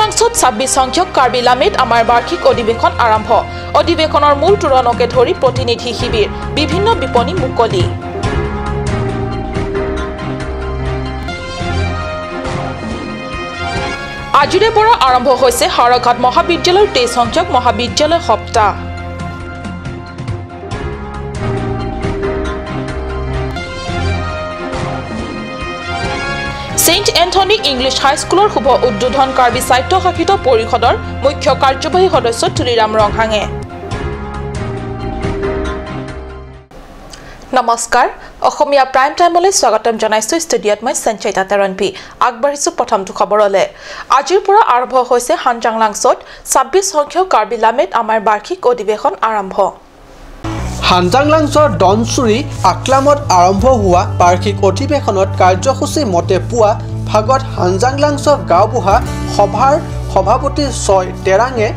হানজাংলাংছত 26 সংখ্যক কাৰ্বি লামেত আমাৰ বাৰ্ষিক অধিৱেশন আৰম্ভ। অধিৱেশনৰ মূল তোৰণকে ধৰি প্ৰতিনিধি শিবিৰ, বিভিন্ন বিপণী মুকলি। আজিৰে পৰা আৰম্ভ হৈছে হাওৰাঘাট মহাবিদ্যালয়ৰ 23 সংখ্যক মহাবিদ্যালয় সপ্তাহ। ছেইণ্ট এন্থনী ইংলিছ হাইস্কুলৰ শুভ উদ্বোধন কাৰ্বি স্বায়ত্তশাসিত পৰিষদৰ মুখ্য কাৰ্যবাহী সদস্য তুলিৰাম ৰংহাঙে। নমস্কাৰ, অসমীয়া প্ৰাইম টাইমলৈ স্বাগতম জনাইছো। ষ্টুডিঅ'ত মই সঞ্চয়িতা তেৰণপি। আগবাঢ়িছো প্ৰথমটো খবৰলৈ। আজিৰ পৰা আৰম্ভ হৈছে হানজাংলাংছত 26 সংখ্যক কাৰ্বি লামেত আমাৰ বাৰ্ষিক অধিৱেশন আৰম্ভ। হানজাংলাংছৰ দনচুৰি আকলামত আৰম্ভ হোৱা বাৰ্ষিক অধিৱেশনত কাৰ্যসূচী মতে পুৱা ভাগত হানজাংলাংছ গাঁওবুঢ়া সভাৰ সভাপতি ছয় তেৰাঙে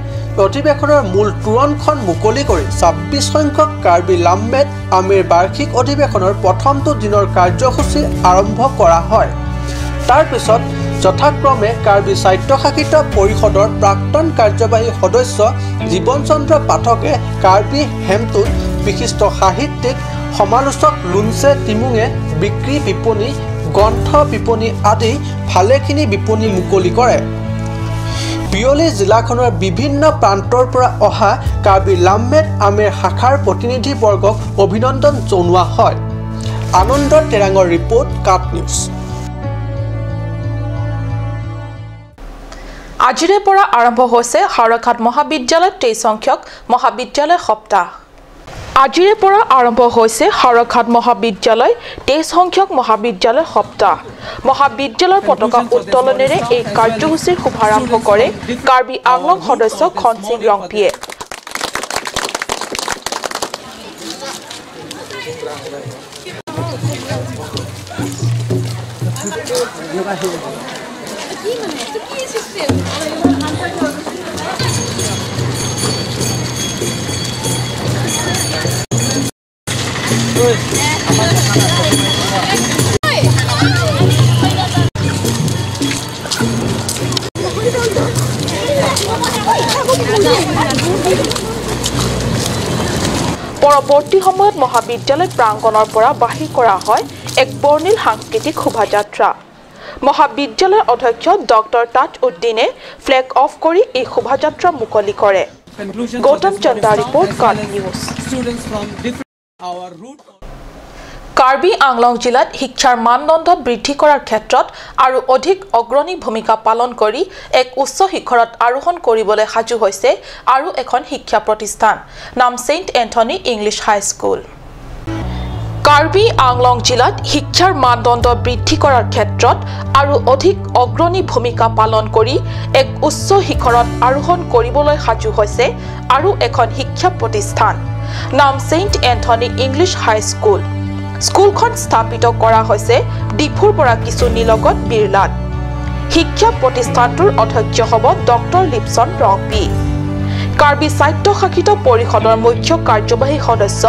অধিৱেশনৰ মূল তোৰণখন মুকলি কৰি 26 সংখ্যক কাৰ্বি লাম্বেত আমিৰ বাৰ্ষিক অধিৱেশনৰ প্ৰথমটো দিনৰ কাৰ্যসূচী আৰম্ভ কৰা হয়। তাৰপিছত যথাক্ৰমে কাৰ্বি স্বায়ত্তশাসিত পৰিষদৰ প্ৰাক্তন কাৰ্যবাহী সদস্য জীৱন চন্দ্ৰ পাঠকে কাৰ্বি হেমটোত বিশিষ্ট সাহিত্যিক সমালোচক লুনচে টিমুঙে বিক্ৰী বিপণী, গ্ৰন্থ বিপণী আদি ভালেখিনি বিপণী মুকলি কৰে। বিয়লি জিলাখনৰ বিভিন্ন প্ৰান্তৰ পৰা অহা কাৰ্বি লাম্বেত আমেৰ শাখাৰ প্ৰতিনিধিবৰ্গক অভিনন্দন জনোৱা হয়। আনন্দ তেৰাঙৰ ৰিপৰ্ট, কাট নিউজ। আজিৰে পৰা আৰম্ভ হৈছে হাওৰাঘাট মহাবিদ্যালয়ত 23 সংখ্যক মহাবিদ্যালয় সপ্তাহ। আজিৰে পৰা আৰম্ভ হৈছে হাওৰাঘাট মহাবিদ্যালয় 23 সংখ্যক মহাবিদ্যালয় সপ্তাহ। মহাবিদ্যালয়ৰ পতাকা উত্তোলনেৰে এই কাৰ্যসূচীৰ শুভাৰম্ভ কৰে কাৰ্বি আংলং সদস্য খনসিং ৰংপিয়ে। পৰৱৰ্তী সময়ত মহাবিদ্যালয় প্ৰাংগণৰ পৰা বাহিৰ কৰা হয় এক বৰ্ণিল সাংস্কৃতিক শোভাযাত্ৰা। মহাবিদ্যালয়ৰ অধ্যক্ষ ডক্টৰ তাজ উদ্দিনে ফ্লেগ অফ কৰি এই শোভাযাত্ৰা মুকলি কৰে। গৌতম চন্দা ৰিপৰ্ট, কাট নিউজ। কাৰ্বি আংলং জিলাত শিক্ষাৰ মানদণ্ড বৃদ্ধি কৰাৰ ক্ষেত্ৰত আৰু অধিক অগ্ৰণী ভূমিকা পালন কৰি এক উচ্চ শিখৰত আৰোহণ কৰিবলৈ সাজু হৈছে আৰু এখন শিক্ষা প্ৰতিষ্ঠান, নাম Saint Anthony English high school. Karbi Anglong জিলাত শিক্ষাৰ মানদণ্ড বৃদ্ধি কৰাৰ ক্ষেত্ৰত আৰু অধিক অগ্ৰণী ভূমিকা পালন কৰি এক উচ্চ শিখৰত আৰোহণ কৰিবলৈ সাজু হৈছে আৰু এখন শিক্ষা প্ৰতিষ্ঠান, নাম ছেইণ্ট এন্থনী ইংলিছ হাইস্কুল। স্কুলখন স্থাপিত কৰা হৈছে ডিফুৰ পৰা কিছু নিলগত বিৰলাত। শিক্ষা প্ৰতিষ্ঠানটোৰ অধ্যক্ষ হ'ব ডক্টৰ লিপছন ৰংপি। কাৰ্বি স্বায়ত্তশাসিত পৰিষদৰ মুখ্য কাৰ্যবাহী সদস্য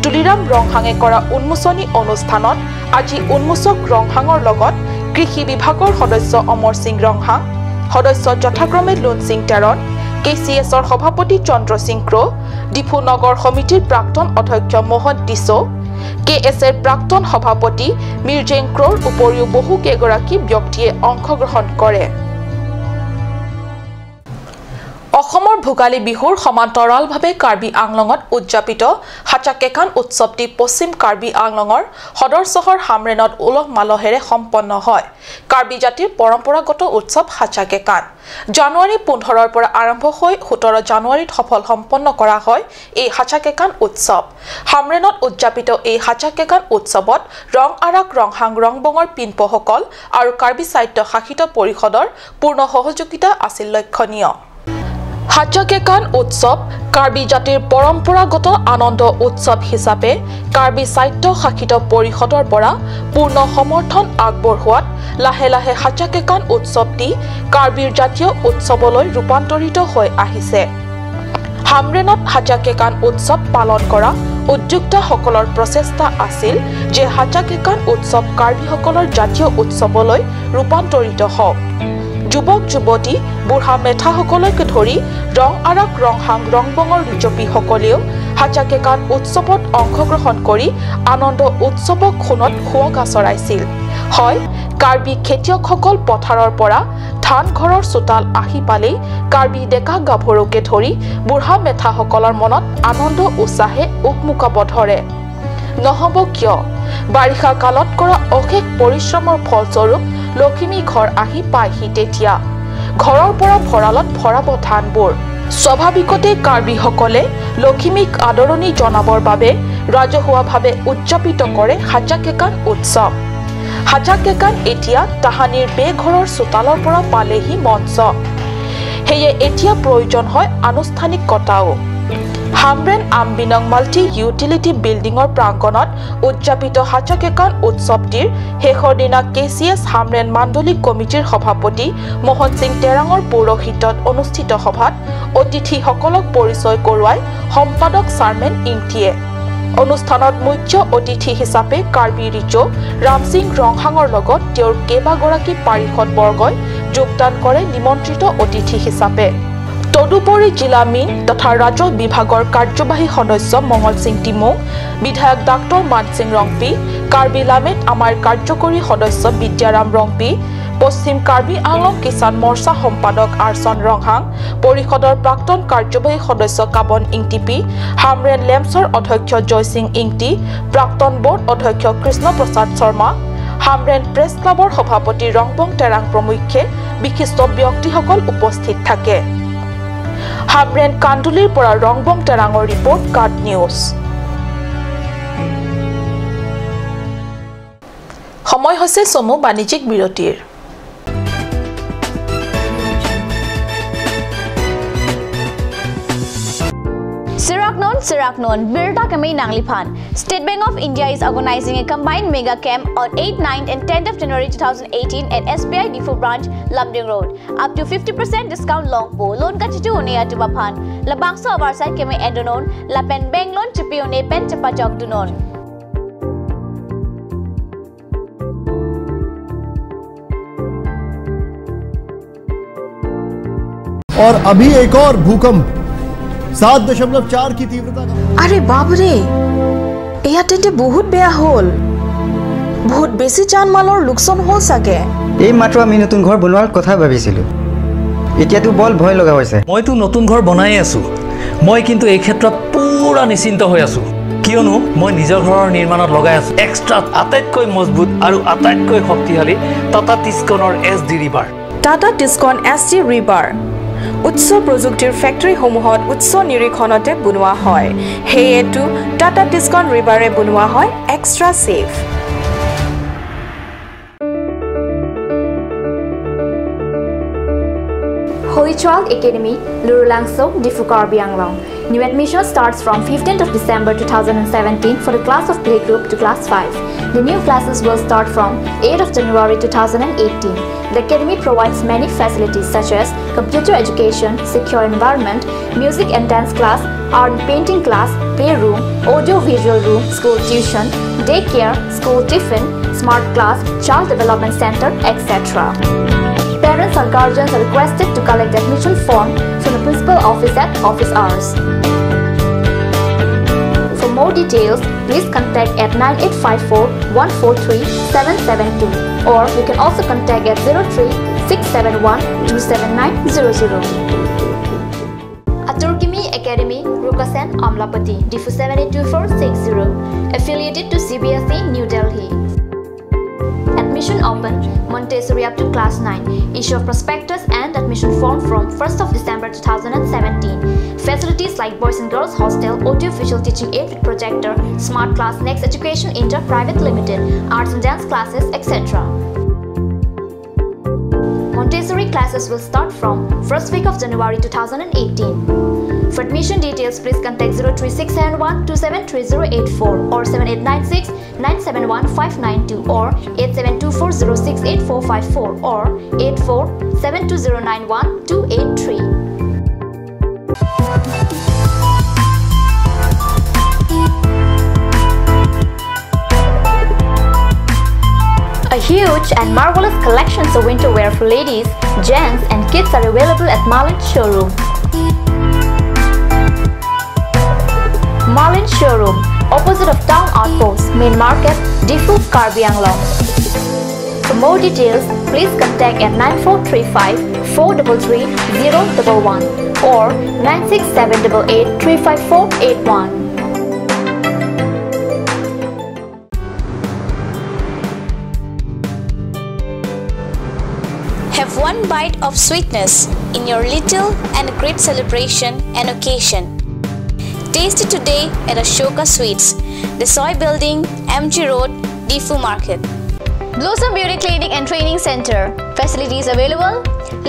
তুলিৰাম ৰংহাঙে কৰা উন্মোচনী অনুষ্ঠানত আজি উন্মোচক ৰংহাঙৰ লগত কৃষি বিভাগৰ সদস্য অমৰ সিং ৰংহাং, সদস্য যথাক্ৰমে লোন সিং টেৰণ, কে চি এছৰ সভাপতি চন্দ্ৰ সিং ক্ৰ', ডিফু নগৰ সমিতিৰ প্ৰাক্তন অধ্যক্ষ মোহন টিছ', কে এছ এৰ প্ৰাক্তন সভাপতি মিৰ্জেং ক্ৰ'ৰ উপৰিও বহু কেইগৰাকী ব্যক্তিয়ে অংশগ্ৰহণ কৰে। অসমৰ ভোগালী বিহুৰ সমান্তৰালভাৱে কাৰ্বি আংলঙত উদযাপিত হাচাকেকান উৎসৱটি পশ্চিম কাৰ্বি আংলঙৰ সদৰ চহৰ হামৰেনত উলহ মালহেৰে সম্পন্ন হয়। কাৰ্বি জাতিৰ পৰম্পৰাগত উৎসৱ হাচাকেকান জানুৱাৰী 15ৰ পৰা আৰম্ভ হৈ 17 জানুৱাৰীত সফল সম্পন্ন কৰা হয় এই হাচাকেকান উৎসৱ। হামৰেনত উদযাপিত এই হাচাকেকান উৎসৱত ৰং আৰাক ৰংহাং ৰংবঙৰ পিনপসকল আৰু কাৰ্বি স্বায়ত্ত শাসিত পৰিষদৰ পূৰ্ণ সহযোগিতা আছিল লক্ষণীয়। হাচাকেকান উৎসৱ কাৰ্বি জাতিৰ পৰম্পৰাগত আনন্দ উৎসৱ হিচাপে কাৰ্বি স্বায়ত্ত শাসিত পৰিষদৰ পৰা পূৰ্ণ সমৰ্থন আগবঢ়োৱাত লাহে লাহে হাচাকেকান উৎসৱটি কাৰ্বিৰ জাতীয় উৎসৱলৈ ৰূপান্তৰিত হৈ আহিছে। হামৰেনত হাচাকেকান উৎসৱ পালন কৰা উদ্যোক্তাসকলৰ প্ৰচেষ্টা আছিল যে হাচাকেকান উৎসৱ কাৰ্বিসকলৰ জাতীয় উৎসৱলৈ ৰূপান্তৰিত হওক। যুৱক যুৱতী বুঢ়া মেথাসকলকে ধৰি ৰং আৰাক ৰংহাং ৰংবঙৰ ৰিজপীসকলেও হাচাকেকান উৎসৱত অংশগ্ৰহণ কৰি আনন্দ উৎসৱক সোণত সুৱগা চৰাইছিল। হয়, কাৰ্বি খেতিয়কসকল পথাৰৰ পৰা ধান ঘৰৰ চোতাল আহি পালেই কাৰ্বি ডেকা গাভৰুকে ধৰি বুঢ়া মেথাসকলৰ মনত আনন্দ উৎসাহে উকমুকাব ধৰে। নহ'ব কিয়, বাৰিষা কালত কৰা অশেষ পৰিশ্ৰমৰ ফলস্বৰূপ লখিমী ঘৰ আহি পায়হি। তেতিয়া ঘৰৰ পৰা ভঁৰালত ভৰাব ধানবোৰ। স্বাভাৱিকতে কাৰ্বিসকলে লখিমীক আদৰণি জনাবৰ বাবে ৰাজহুৱাভাৱে উদযাপিত কৰে হাচাকেকান উৎসৱ। হাচাকেকান এতিয়া তাহানিৰ বেঘৰৰ চোতালৰ পৰা পালেহি মঞ্চ। সেয়ে এতিয়া প্ৰয়োজন হয় আনুষ্ঠানিকতাও। হামৰেন আমবিনং মাল্টি ইউটিলিটি বিল্ডিঙৰ প্ৰাংগণত উদযাপিত হাচাকেকান উৎসৱটিৰ শেষৰ দিনা কেচিএছ হামৰেন মাণ্ডলিক কমিটিৰ সভাপতি মোহন সিং তেৰাঙৰ পৌৰোহিত্যত অনুষ্ঠিত সভাত অতিথিসকলক পৰিচয় কৰোৱাই সম্পাদক চাৰমেন ইংটিয়ে। অনুষ্ঠানত মুখ্য অতিথি হিচাপে কাৰ্বি ৰিজো ৰামসিং ৰংহাঙৰ লগত তেওঁৰ কেইবাগৰাকী পাৰিষদবৰ্গই যোগদান কৰে নিমন্ত্ৰিত অতিথি হিচাপে। তদুপৰি জিলা মীন তথা ৰাজহ বিভাগৰ কাৰ্যবাহী সদস্য মঙল সিং টিমু, বিধায়ক ডাক্তৰ মানসিং ৰংপি, কাৰ্বি লামেত আমাৰ কাৰ্যকৰী সদস্য বিদ্যাৰাম ৰংপি, পশ্চিম কাৰ্বি আংলং কিষাণ মৰ্চা সম্পাদক আৰ্চন ৰংহাং, পৰিষদৰ প্ৰাক্তন কাৰ্যবাহী সদস্য কাবন ইংটিপি, হামৰেন লেমছৰ অধ্যক্ষ জয়সিং ইংটি, প্ৰাক্তন বৰ্ড অধ্যক্ষ কৃষ্ণ প্ৰসাদ শৰ্মা, হামৰেন প্ৰেছ ক্লাবৰ সভাপতি ৰংবং তেৰাং প্ৰমুখ্যে বিশিষ্ট ব্যক্তিসকল উপস্থিত থাকে। হামৰেন কান্দুলিৰ পৰা ৰংবং তেৰাঙৰ ৰিপৰ্ট, কাট নিউজ। সময় হৈছে চমু বাণিজ্যিক বিৰতিৰ। Siraknon, Birta Kamei Nangliphan. State Bank of India is organizing a combined mega camp on 8, 9 and 10th of January 2018 at SBI Depot Branch, Lumding Road. Up to 50% discount long po. Loan kachitu une atubaphan. Labangso avarsai kemei endonon. Lapen bank loan chipi une pen chapachok dunon. और अभी एक और भूकंप 7.4 की तीव्रता का। আৰে বাপৰে, এয়া তেন্তে বহুত বেয়া হ'ল। বহুত বেছি জান মালৰ লোকচান হ'ল চাগে। এই মাত্ৰ আমি নতুন ঘৰ বনোৱাৰ কথা ভাবিছিলোঁ, এতিয়াতো বল ভয় লগা হৈছে। মইতো নতুন ঘৰ বনাই আছোঁ। মই কিন্তু এই ক্ষেত্ৰত পুৰা নিশ্চিন্ত হৈ আছোঁ, কিয়নো মই নিজৰ ঘৰৰ নিৰ্মাণত লগাই আছোঁ এক্সট্ৰা আটাইতকৈ মজবুত আৰু আটাইতকৈ শক্তিশালী Tata টিস্কনৰ S D rebar. Tata Tiscon S D rebar উচ্চ প্ৰযুক্তিৰ ফেক্টৰীসমূহত উচ্চ নিৰীক্ষণতে বনোৱা হয়। সেয়েতো টাটা টিস্কন ৰিবাৰে বনোৱা হয় extra safe. Holy Child Academy, Lurulangso, Diphu Karbi Anglong. New admission starts from 15th of December 2017 for the class of playgroup to class 5. The new classes will start from 8th of January 2018. The academy provides many facilities such as computer education, secure environment, music and dance class, art and painting class, playroom, audio-visual room, school tuition, daycare, school tiffin, smart class, child development center, etc. Parents or guardians are requested to collect the admission form from the principal office at office hours. For more details, please contact at 9854 143 772 or you can also contact at 03 671 27900. Aturkimi Academy, Rukasen, Amlapati, Diphu 782460, affiliated to CBSE, New Delhi. Admission open, Montessori up to class 9. Issue of prospectus and admission form from 1st of December 2017. Facilities like boys and girls hostel, audio-visual teaching aid with projector, smart class, Next Education Inter Private Limited, arts and dance classes, etc. Montessori classes will start from 1st week of January 2018. For admission details, please contact 03671 273084 or 7896 971 592 or 8724068454 or 8472091283. A huge and marvelous collections of winter wear for ladies, gents and kids are available at Marlin Showroom. Marlin Showroom, opposite of Town Outpost, Main Market, Diphu, Karbi Anglong. For more details, please contact at 9435 433 011 or 96788 35481. Have one bite of sweetness in your little and great celebration and occasion. Taste it today at Ashoka Sweets, the Soy Building, MG Road, Diphu Market. Blossom Beauty Clinic and Training Center. Facilities available: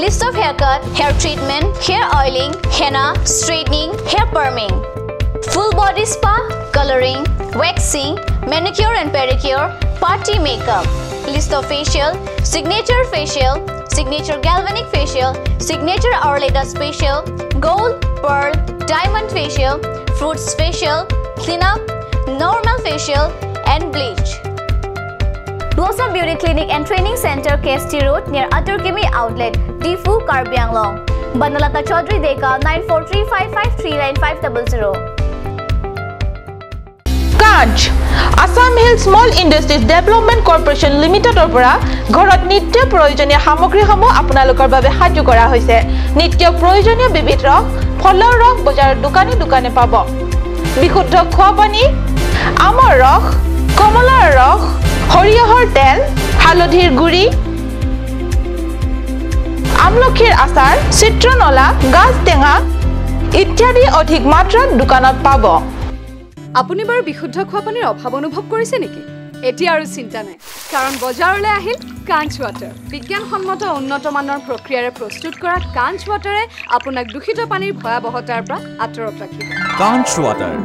list of haircut, hair treatment, hair oiling, henna, straightening, hair perming, full body spa, coloring, waxing, manicure and pedicure, party makeup. List of facial, signature facial, signature galvanic facial, signature Arleta facial, gold, pearl, diamond facial, fruits facial, cleanup, normal facial and bleach. Blossom Beauty Clinic and Training Center, KST Road, near Aturkimi Outlet, Diphu, Karbi Anglong. Banalata Chaudhary Deka, 9435539500. Kanch Assam Hill Small Industries Development Corporation লিমিটেডৰ পৰা ঘৰত নিত্য প্ৰয়োজনীয় সামগ্ৰীসমূহ আপোনালোকৰ বাবে সাজু কৰা হৈছে। নিত্য প্ৰয়োজনীয় বিবিধ ৰস, ফলৰ ৰস বজাৰৰ দোকানে দোকানে পাব। বিশুদ্ধ খোৱা পানী, আমৰ ৰস, কমলাৰ ৰস, সৰিয়হৰ তেল, হালধিৰ গুড়ি, আমলখিৰ আচাৰ, চিত্ৰনলা, গাজ টেঙা ইত্যাদি অধিক মাত্ৰাত দোকানত পাব। আপুনি বাৰু বিশুদ্ধ খোৱা পানীৰ অভাৱ অনুভৱ কৰিছে নেকি? এতিয়া আৰু চিন্তা নাই, কাৰণ বজাৰলৈ আহিল কাঞ্চ ৱাটাৰ। বিজ্ঞানসন্মত উন্নত মানৰ প্ৰক্ৰিয়াৰে প্ৰস্তুত কৰা কাঞ্চ ৱাটাৰে আপোনাক দূষিত পানীৰ ভয়াৱহতাৰ পৰা আঁতৰত ৰাখিব। কাঞ্চ ৱাটাৰ।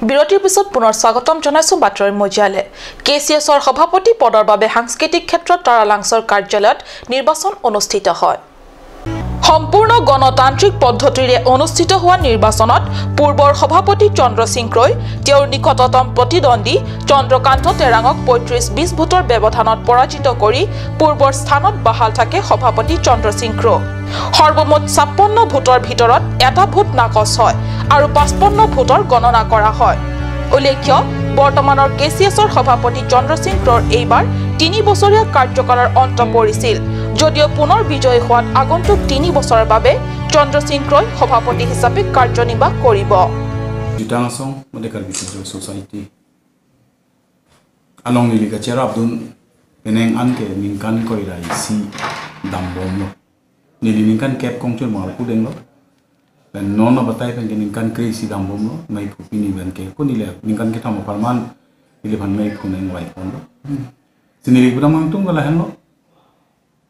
বিৰতিৰ পিছত পুনৰ স্বাগতম জনাইছো বাতৰিৰ মজিয়ালে। কে চি এছৰ সভাপতি পদৰ বাবে সাংস্কৃতিক ক্ষেত্ৰত তাৰালাংছৰ কাৰ্যালয়ত নিৰ্বাচন অনুষ্ঠিত হয়। সম্পূৰ্ণ গণতান্ত্ৰিক পদ্ধতিৰে অনুষ্ঠিত হোৱা নিৰ্বাচনত পূৰ্বৰ সভাপতি চন্দ্ৰ সিং ক্ৰয় তেওঁৰ নিকটতম প্ৰতিদ্বন্দ্বী চন্দ্ৰকান্ত তেৰাঙক 35-20 ভোটৰ ব্যৱধানত পৰাজিত কৰি পূৰ্বৰ স্থানত বাহাল থাকে সভাপতি চন্দ্ৰ সিং ক্ৰ। সৰ্বমুঠ 56 ভোটৰ ভিতৰত এটা ভোট নাকচ হয় আৰু 55 ভোটৰ গণনা কৰা হয়। উল্লেখ্য, বৰ্তমানৰ কে চি এছৰ সভাপতি চন্দ্ৰ সিং ক্ৰৰ এইবাৰ 3 বছৰীয়া কাৰ্যকালৰ অন্ত পৰিছিল যদিও পুনৰ বিজয়ী হোৱাত আগন্তুক 3 বছৰৰ বাবে চন্দ্ৰ সিং ক্ৰয় সভাপতি হিচাপে কাৰ্যনিৰ্বাহ কৰিব। Nili ningkan cap kong chul mal pu deng lo pen non no batai pen ningkan kri si dam bom lo mai phu pini ben ke ko nile ningkan ke tham parman nili phan mai phu neng wai phon lo sinili budang mang tung gala hen lo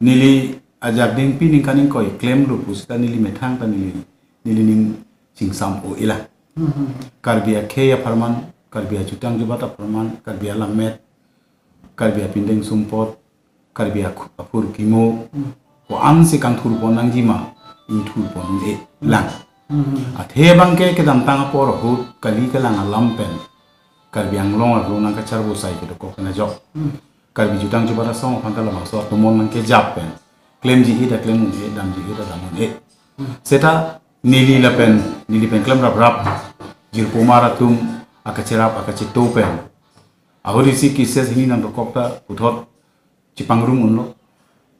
nili ajak ding pi ningkan ning koi claim lo pu sta nili methang ta nili nili ning sing sam o ila karbia khe ya farman karbia jutang jubata farman karbia lamet karbia pindeng sumpot karbia apur kimo ko an se kang thur pon nang jima in thur pon e lang a the bang ke ke dam tang por hu kali ke lang alam pen karbiang long ar nang ka char bo sai ke ko kana jok karbi jutang jubara song phang ka la so to mon nang ke jap pen claim ji ida claim e dam ji ida dam e seta nili la pen nili pen claim rap rap jir pomara tum akacherap akachito pen ahori si kises hini nang kokta puthot chipangrum unlo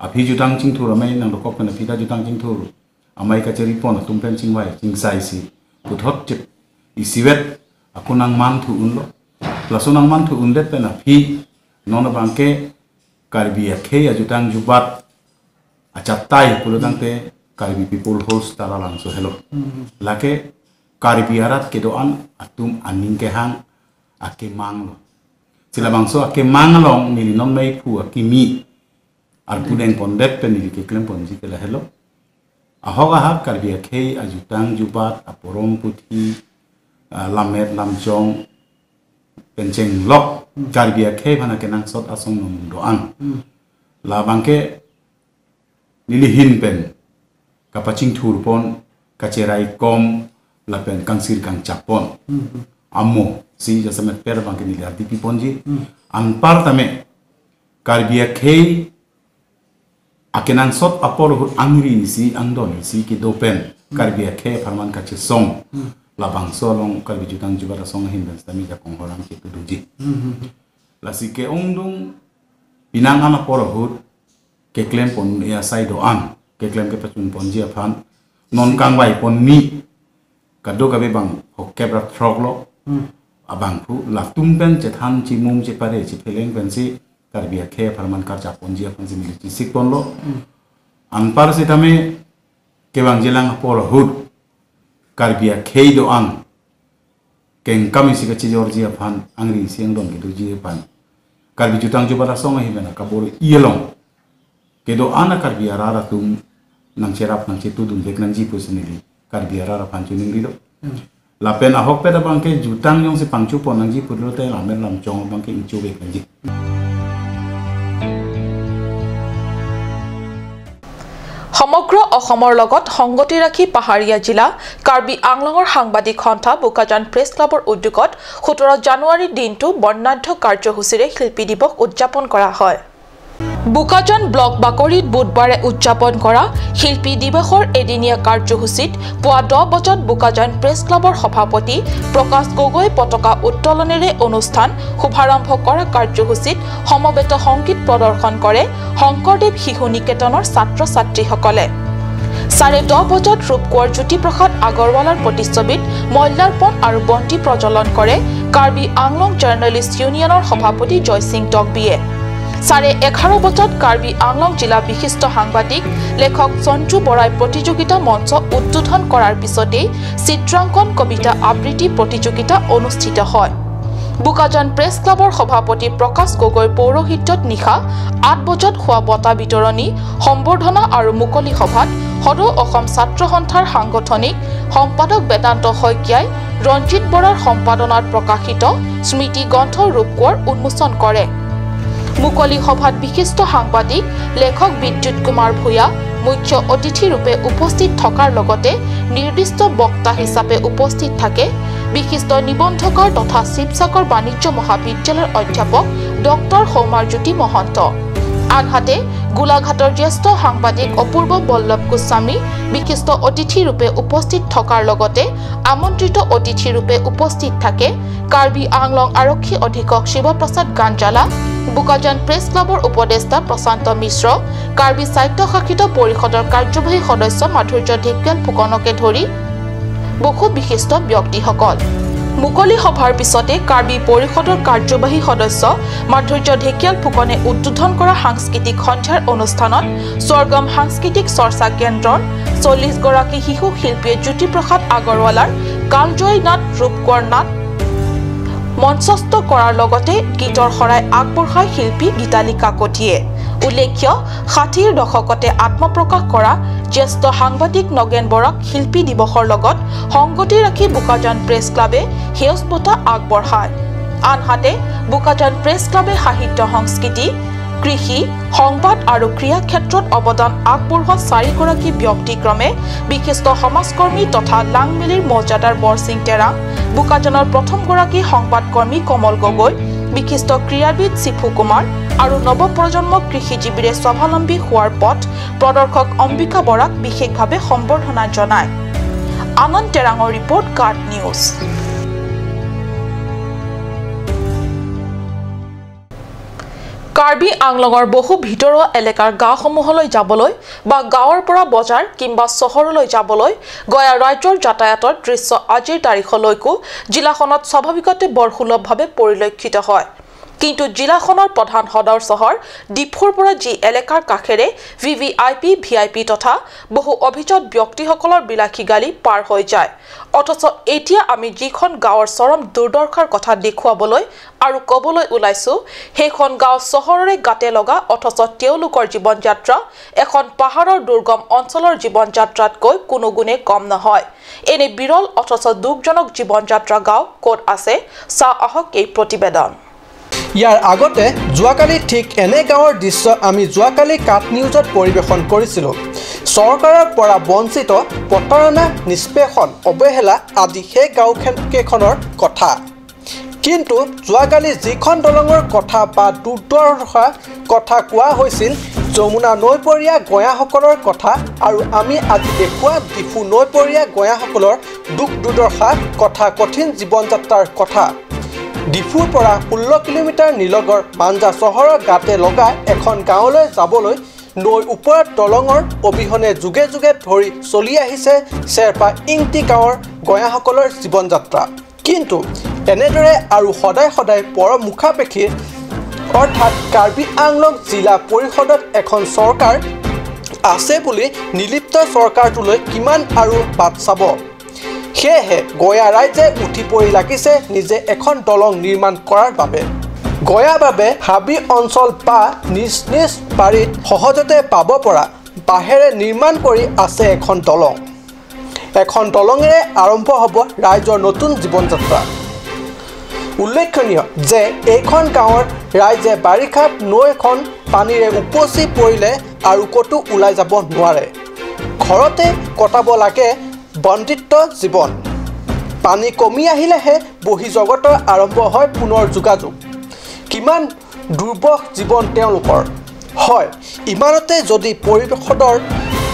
aphi jutang ching thur amai nang rokok na phita jutang ching thur amai ka cheri pon tum pen ching wai ching sai si puthot chip isiwet akunang man thu unlo lasunang man thu undet pen aphi non bangke karbi akhe jutang jubat achatai pulotang te karbi people host taralang so hello lake karbi arat ke doan atum aning ke hang ake manglo sila bangso ake manglong nili non mai phu akimi ar pudeng pondet pen nili ke klem pon ji ke la hello ahog aha karbi akhe ajutang jubat aporom puthi lamet lamjong pencheng lok karbi akhe bhana ke nang sot asong nom doang la bangke nili hin pen kapaching thur pon kacherai kom lapen kangsir kang chapon amo si jasa met per bang ke nili RDP ponji anpar tame Karbi khei akenang sot apor hut angri si angdon si ki dopen Karbi khe farman kache song la bangso long Karbi jutang jubara song hin ben tami ja kong horang ki tuduji la si ke ongdung pinang ana por hut ke klem pon ya sai do an ke klem ke pachun pon ji aphan non kang wai pon ni kado kabe bang hokke bra throk lo abang phu la tumpen che than chi mum che pare chi pheleng pen si Karbi khe farman kar cha pon ji aphan si mili chi sik pon lo an par si tame ke bang jelang por hut Karbi khe do an keng kami si ka chi jor ji aphan angri siang don ke du ji aphan Karbi jutang jubara song hi bena kabor yelong kedo ana Karbi arara tum nang cerap nang cetu dum bek nang jipu senili Karbi arara pancu ning rido lapen ahok peda bangke jutang yong si pangcu pon nang jipu lo te lamen lam chong bangke incu bek nang ji. সমগ্ৰ অসমৰ লগত সংগতি ৰাখি পাহাৰীয়া জিলা কাৰ্বি আংলঙৰ সাংবাদিক সন্থা বোকাজান প্ৰেছ ক্লাবৰ উদ্যোগত 17 জানুৱাৰীৰ দিনটো বৰ্ণাঢ্য কাৰ্যসূচীৰে শিল্পী দিৱস উদযাপন কৰা হয়। বোকাজান ব্লক বাকৰিত বুধবাৰে উদযাপন কৰা শিল্পী দিৱসৰ এদিনীয়া কাৰ্যসূচীত পুৱা 10 বজাত বোকাজান প্ৰেছ ক্লাবৰ সভাপতি প্ৰকাশ গগৈ পতাকা উত্তোলনেৰে অনুষ্ঠান শুভাৰম্ভ কৰা কাৰ্যসূচীত সমবেত সংগীত প্ৰদৰ্শন কৰে শংকৰদেৱ শিশু নিকেতনৰ ছাত্ৰ ছাত্ৰীসকলে। 10:30 বজাত ৰূপকোঁৱৰ জ্যোতিপ্ৰসাদ আগৰৱালাৰ প্ৰতিচ্ছবিত মল্যাৰ্পণ আৰু বন্তি প্ৰজ্বলন কৰে কাৰ্বি আংলং জাৰ্নেলিষ্ট ইউনিয়নৰ সভাপতি জয়সিং টকবিয়ে। 11:30 বজাত কাৰ্বি আংলং জিলা বিশিষ্ট সাংবাদিক লেখক সঞ্জু বৰাই প্ৰতিযোগিতা মঞ্চ উদ্বোধন কৰাৰ পিছতেই চিত্ৰাংকন কবিতা আবৃত্তি প্ৰতিযোগিতা অনুষ্ঠিত হয়। বোকাজান প্ৰেছ ক্লাবৰ সভাপতি প্ৰকাশ গগৈৰ পৌৰোহিত্যত নিশা 8 বজাত হোৱা বঁটা বিতৰণী সম্বৰ্ধনা আৰু মুকলি সভাত সদৌ অসম ছাত্ৰ সন্থাৰ সাংগঠনিক সম্পাদক বেদান্ত শইকীয়াই ৰঞ্জিত বৰাৰ সম্পাদনাত প্ৰকাশিত স্মৃতি গ্ৰন্থ ৰূপকোঁৱৰ উন্মোচন কৰে। মুকলি সভাত বিশিষ্ট সাংবাদিক লেখক বিদ্যুৎ কুমাৰ ভূঞা মুখ্য অতিথিৰূপে উপস্থিত থকাৰ লগতে নিৰ্দিষ্ট বক্তা হিচাপে উপস্থিত থাকে বিশিষ্ট নিবন্ধকাৰ তথা শিৱসাগৰ বাণিজ্য মহাবিদ্যালয়ৰ অধ্যাপক ডক্টৰ সৌমাৰজ্যোতি মহন্ত। আনহাতে গোলাঘাটৰ জ্যেষ্ঠ সাংবাদিক অপূৰ্ব বল্লভ গোস্বামী বিশিষ্ট অতিথিৰূপে উপস্থিত থকাৰ লগতে আমন্ত্ৰিত অতিথিৰূপে উপস্থিত থাকে কাৰ্বি আংলং আৰক্ষী অধীক্ষক শিৱপ্ৰসাদ গাঞ্জালা, বোকাজান প্ৰেছ ক্লাবৰ উপদেষ্টা প্ৰশান্ত মিশ্ৰ, কাৰ্বি স্বায়ত্তশাসিত পৰিষদৰ কাৰ্যবাহী সদস্য মাধুৰ্য ঢেকিয়াল ফুকনকে ধৰি বহু বিশিষ্ট ব্যক্তিসকল। মুকলি সভাৰ পিছতে কাৰ্বি পৰিষদৰ কাৰ্যবাহী সদস্য মাধুৰ্য ঢেকিয়াল ফুকনে উদ্বোধন কৰা সাংস্কৃতিক সন্ধ্যাৰ অনুষ্ঠানত স্বৰ্গম সাংস্কৃতিক চৰ্চা কেন্দ্ৰৰ 40 গৰাকী শিশু শিল্পীয়ে জ্যোতিপ্ৰসাদ আগৰৱালাৰ কালজয়ী নাট ৰূপকোঁৱৰ নাট মঞ্চস্থ কৰাৰ লগতে গীতৰ শৰাই আগবঢ়ায় শিল্পী গীতালী কাকতিয়ে। উল্লেখ্য 60ৰ দশকতে আত্মপ্ৰকাশ কৰা জ্যেষ্ঠ সাংবাদিক নগেন বৰাক শিল্পী দিৱসৰ লগত সংগতি ৰাখি বোকাজান প্ৰেছ ক্লাবে সেউজ বঁটা আগবঢ়ায়। আনহাতে বোকাজান প্ৰেছ ক্লাবে সাহিত্য, সংস্কৃতি, কৃষি, সংবাদ আৰু ক্ৰীড়া ক্ষেত্ৰত অৱদান আগবঢ়োৱা 4 গৰাকী ব্যক্তিক্ৰমে বিশিষ্ট সমাজকৰ্মী তথা লাংমেলিৰ মৌজাদাৰ বৰসিং টেৰাং, বোকাজানৰ প্ৰথমগৰাকী সংবাদকৰ্মী কমল গগৈ, বিশিষ্ট ক্ৰীড়াবিদ চিফু কুমাৰ আৰু নৱপ্ৰজন্ম কৃষিজীৱীৰে স্বাৱলম্বী হোৱাৰ পথ প্ৰদৰ্শক অম্বিকা বৰাক বিশেষভাৱে সম্বৰ্ধনা জনায়। আনন্দ টেৰাঙৰ ৰিপৰ্ট, কাৰ্ট নিউজ। কাৰ্বি আংলঙৰ বহু ভিতৰুৱা এলেকাৰ গাঁওসমূহলৈ যাবলৈ বা গাঁৱৰ পৰা বজাৰ কিংবা চহৰলৈ যাবলৈ গয়া ৰাজ্যৰ যাতায়াতৰ দৃশ্য আজিৰ তাৰিখলৈকো জিলাখনত স্বাভাৱিকতে বৰ সুলভভাৱে পৰিলক্ষিত হয়। কিন্তু জিলাখনৰ প্ৰধান সদৰ চহৰ ডিফুৰ পৰা যি এলেকাৰ কাষেৰে VVIP, VIP তথা বহু অভিজাত ব্যক্তিসকলৰ বিলাসী গাড়ী পাৰ হৈ যায়, অথচ এতিয়া আমি যিখন গাঁৱৰ চৰম দুৰ্দশাৰ কথা দেখুৱাবলৈ আৰু ক'বলৈ ওলাইছোঁ সেইখন গাঁও চহৰৰে গাতে লগা, অথচ তেওঁলোকৰ জীৱন যাত্ৰা এখন পাহাৰৰ দুৰ্গম অঞ্চলৰ জীৱন যাত্ৰাতকৈ কোনো গুণে কম নহয়। এনে বিৰল অথচ দুখজনক জীৱন যাত্ৰা গাঁও ক'ত আছে চাওঁ আহক এই প্ৰতিবেদন। ইয়াৰ আগতে যোৱাকালি ঠিক এনে গাঁৱৰ দৃশ্য আমি যোৱাকালি কাট নিউজত পৰিৱেশন কৰিছিলোঁ। চৰকাৰৰ পৰা বঞ্চিত, প্ৰতাৰণা, নিষ্পেষণ, অৱহেলা আদি সেই গাঁওকেইখনৰ কথা। কিন্তু যোৱাকালি যিখন দলঙৰ কথা বা দুৰ্দশা কথা কোৱা হৈছিল, যমুনা নৈপৰীয়া গঞাসকলৰ কথা আৰু আমি আজি দেখুওৱা ডিফু নৈপৰীয়া গঞাসকলৰ দুখ দুৰ্দশা কথা, কঠিন জীৱন যাত্ৰাৰ কথা। ডিফুৰ পৰা 16 কিলোমিটাৰ নিলগৰ মাঞ্জা চহৰৰ গাতে লগা এখন গাঁৱলৈ যাবলৈ নৈৰ ওপৰত দলঙৰ অবিহনে যুগে যুগে ধৰি চলি আহিছে চেৰপা ইংটি গাঁৱৰ গঞাসকলৰ জীৱন যাত্ৰা। কিন্তু এনেদৰে আৰু সদায় সদায় পৰমুখাপেক্ষী অৰ্থাৎ কাৰ্বি আংলং জিলা পৰিষদত এখন চৰকাৰ আছে বুলি নিলিপ্ত চৰকাৰটোলৈ কিমান আৰু বাট চাব? সেয়েহে গঞা ৰাইজে উঠি পৰি লাগিছে নিজে এখন দলং নিৰ্মাণ কৰাৰ বাবে। গঞা বাবে হাবি অঞ্চল বা নিজ নিজ বাৰীত সহজতে পাব পৰা বাঁহেৰে নিৰ্মাণ কৰি আছে এখন দলং। এখন দলঙেৰে আৰম্ভ হ'ব ৰাইজৰ নতুন জীৱন যাত্ৰা। উল্লেখনীয় যে এইখন গাঁৱৰ ৰাইজে বাৰিষাত নৈখন পানীৰে উপচি পৰিলে আৰু ক'তো ওলাই যাব নোৱাৰে, ঘৰতে কটাব লাগে বন্দিত্ব জীৱন। পানী কমি আহিলেহে বহি জগতৰ আৰম্ভ হয় পুনৰ যোগাযোগ। কিমান দুৰ্বহ জীৱন তেওঁলোকৰ হয়। ইমানতে যদি পৰিষদৰ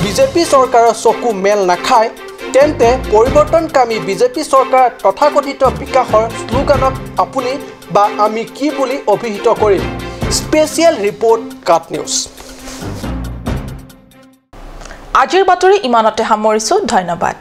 বিজেপি চৰকাৰৰ চকু মেল নাখায়, তেন্তে পৰিৱৰ্তনকামী বিজেপি চৰকাৰৰ তথাকথিত বিকাশৰ শ্লোগানক আপুনি বা আমি কি বুলি অভিহিত কৰিম? স্পেচিয়েল ৰিপৰ্ট, কাট নিউজ। আজিৰ বাতৰি ইমানতে সামৰিছোঁ। ধন্যবাদ।